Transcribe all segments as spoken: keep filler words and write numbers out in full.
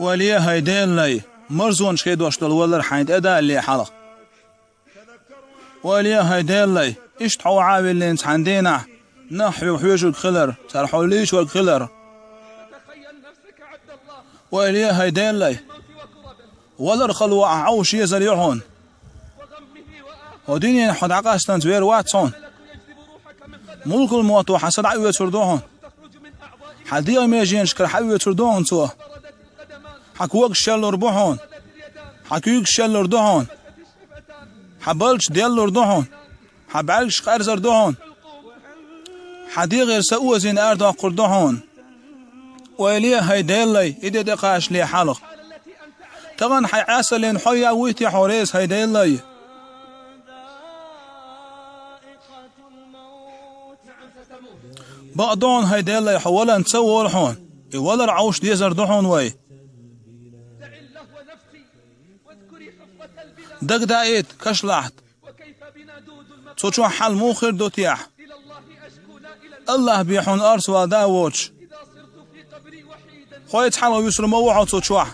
Ойла е, хӀай Делан лай, марзонаш хедош долу валар хьайна тӀедалале хьалха. Ойла е, хӀай Делан лай, иштта хьо охьавиллина цхьана дийнахь, нах хьоьга хьоьжург хилар, цара хьо лийчорг хилар. Ойла е, хӀай Делан лай, валар хало ахь Ӏовша езар ю хьуна. ХӀокху дуьненах хьо дӀакъастанца вер вац хьуна. Мулкал-мовто хьан са дӀаоьцур ду хьуна. Хьан дегӀан меженашкара хьаоьцур ду хьуна цо. Хьан когаш шеллур бу хьуна. Хьан куьйгаш шеллур ду хьуна. Хьан балдаш деллур ду хьуна. Хьан бӀаьргаш къаьрзар ду хьуна. Хьан дегӀера са озийна арадоккхур ду хьуна. Ойла е, хӀай Делан лай, и де тӀекхачале хьалха. Тахана хьайн Ӏесаллина хьо ян вуй те хьо реза, хӀай Делан лай? Бакъ ду хьуна, хӀай Делан лай, хьо валанца ца волу хьуна. И валар Ӏовша дезар ду хьуна вай. Дагадаийта кашлахьта. Цу чохь хьал муха хир ду техьа? АллахӀ бен хьуна орцавала да а воцуш. Хьо цхьалха вуьсур ма ву хьо цу чохь.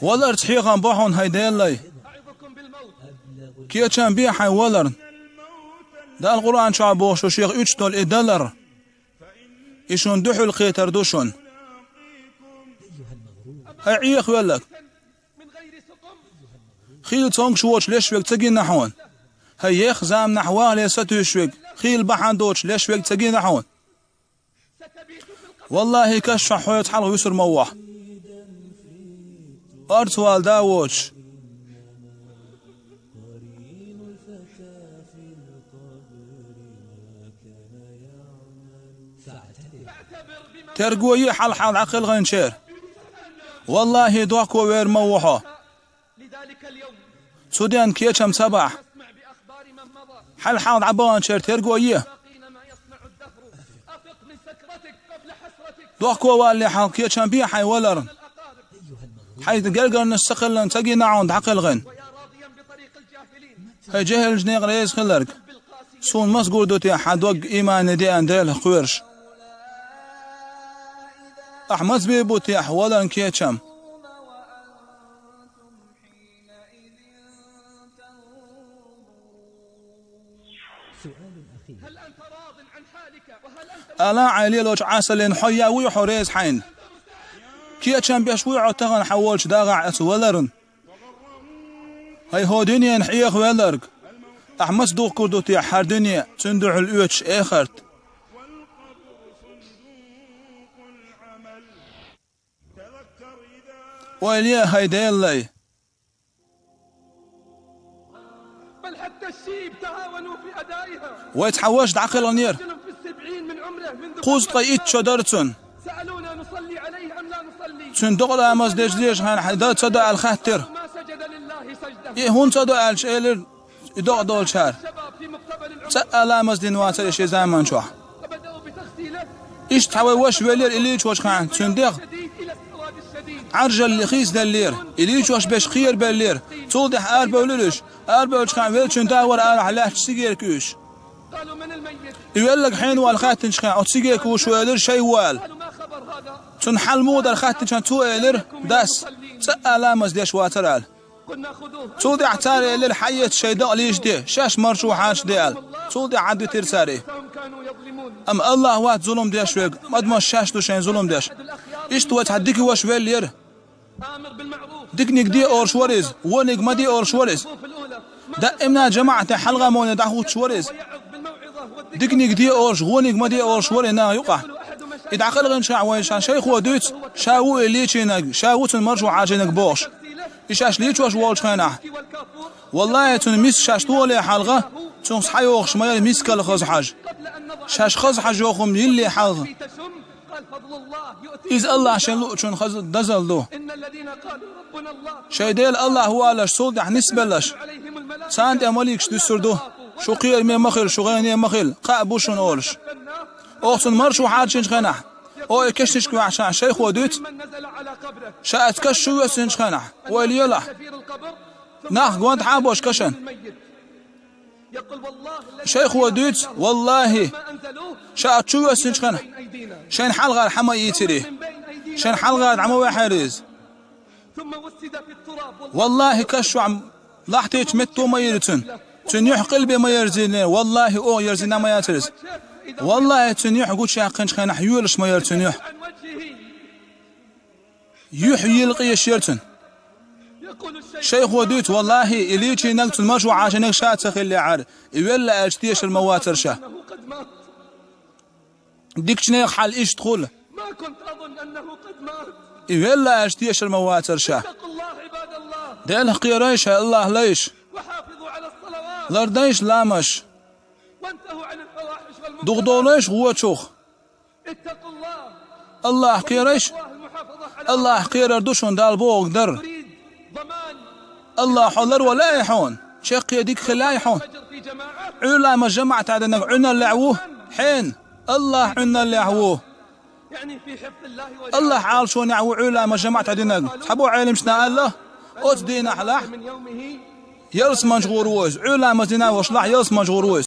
Валарца хьехам бо хьуна, хӀай Делан лай. Кечам бе хьайн валарна. Дала Къуръан чохь боху шу шех уьттуш долу и далар. И шуна дуьхьал кхетар ду шуна. ХӀай Ӏехавелларг! Хийла цомгуш воцуш леш верг ца гина хьуна. ХӀай еха заманахь валале сатуьйсуш верг, хийла бахьана доцуш леш верг ца гина хьуна. ВаллахӀи, каш чохь хьо цхьалха вуьсур ма ву хьо. Орцавала да а воцуш. Терго е хьалха дӀакхелхинчеран. ВаллахӀи, дохко вер ма ву хьо. Цу денна кечам ца бахь. Хьалха дӀабаханчеран терго е. Дохко валале хьалха кечам бе хьайн валарна. Хьайн гергарнаш ца хиларна ца гина хьуна дӀакхелхина. ХӀай жехӀилчу некъан реза хилларг! Суна маса гур ду техьа хьан дог иймане деана Делах кхоьруш? Ахь маса бийр бу техьа валарна кечам? Ала, Ӏай лелочу Ӏесаллина хьо ян вуй хьо реза хьайна? Кечам беш вуй хьо тахана хьан волчу дагӀахь оцу валарна? ХӀай хӀокху дуьненах Ӏехавелларг! Ахь маса духкур ду техьа хӀара дуьне, цуьнан дуьхьал оьцуш эхарт? Ойла е, хӀай Делан лай! Вай цхьа ваша дӀакхелхинера. Кхузткъе итт шо дара цуьнан. Цуьнан докъа ламаз деш дезачу хенахь, дан ца до аьлла хаьттира. И хӀунда ца до аьлча, элира и докъа долчара. ЦӀа а ламаз дина вацара и шен заман чохь. Иштта цхьа вай ваша веллера и лийчочу хенахь цуьнан дегӀ. Ӏаржалли хийцаделлера, и лийчош берш кхерабеллера. Цул тӀаьхьа арабевлира уьш. Арабевллачу хенахь веллачуьнан да вара арахь лаьтташ цига ерг уьш. И велларг хьенан ву аьлла хаьттинчу хенахь, оцу цига ерг ву шу элира, шайн ву аьлла. Цуьнан хьал муха дара хаьттинчу хенахь цо элира, дас, цӀа а ламаз деш вацара аьлла. Цул тӀаьхьа цара элира, хьаэца шайн дакъа лийча де, шаьш маршо хьарчаде аьлла. Цул тӀаьхьа Ӏадвитира цара и. Амма АллахӀ вац зулам деш верг, адамаш шаьш ду шайна зулам деш. Иштта вай цхьа дика ваша веллера. Диканиг де олуш вара иза, вониг ма де олуш вара иза. Даимна жамаӀатехь хьалха-моле дӀахӀуттуш вара иза. Диканиг де олуш, вониг ма де олуш вара и наха юкъахь. И дӀакхелхинчу хенахь вайна шайхо дуьйцу, ша ву и лийчийнарг, ша ву цуьнан маршо хьарчийнарг бохуш. И шаьш лийчош волчу хенахь, валлахӀи, цуьнан миска шаьш тохале хьалха, цунах схьайогӀуш ма яра мискал хаза хьажа. Шаьш хаза хьажа йогӀу хӀума йилле хьалха. Иза АллахӀ шен луучунна хаза дозалла ду. Шайн Дела АллахӀ ву аларш, цул тӀаьхьа нисбелларш, царна тӀе маликаш дуьссур ду, шу кхераме ма хила, шу гӀене ма хила, кхаъ бу шуна олуш. Оха цуьнан маршо хьарчийначу хенахь, оха и кешнашка ваьхьча шайхо дуьйцу, ша оцу каш чу воьссинчу хенахь, ойла елахь, нах гондахьа а беш кашан. Шайхо дуьйцу, валлахӀи, ша оцу чу воьссинчу хенахь, шайна хьалхара хьан ма ийцира и. Шайна хьалхара дӀа ма ваьхьира иза. Валлахьи, каш чу лахьтечу метто ма йира цуьнан. Цуьнан юьхь къилбе ма ерзийна, валлахьи, оха ерзийна ма яцара иза. Валлахьи, цуьнан юьхь гучуяьккхинчу хенахь йоьлуш ма яра цуьнан юьхь. Юьхь йилкъеш яра цуьнан. Шайхо дуьйцу, валлахьи, и лийчийнарг цуьнан маршо Ӏашийнарг ша ца хиллехьара, и велла аьлча тешар ма вацара ша. Дикачу нехан хьал иштта хуьлу. И велла аьлча тешар ма вацара ша. Делах кхерайша, Аллах лайша. Лардайша ламаш. Духадолайша гӀочух. Аллах кхерайша. Аллах кхерар ду шуна Далла бохург дар. Аллах, хьо ларвалай хьуна, чаккхе дика хилай хьуна. Ӏуьйра ламаз жамаӀатехь динарг Ӏуьналлехь ву хьенан. Аллах Ӏуьналлехь ву. Аллах Ӏалашонехь ву Ӏуьйра ламаз жамаӀатехь динарг. Цхьаболу Ӏеламчунна аьлла, оцу дийнахь лахь ялсаманчу гӀур ву иза. Ӏуьйра ламаз дина волуш лахь ялсаманчу гӀур ву иза.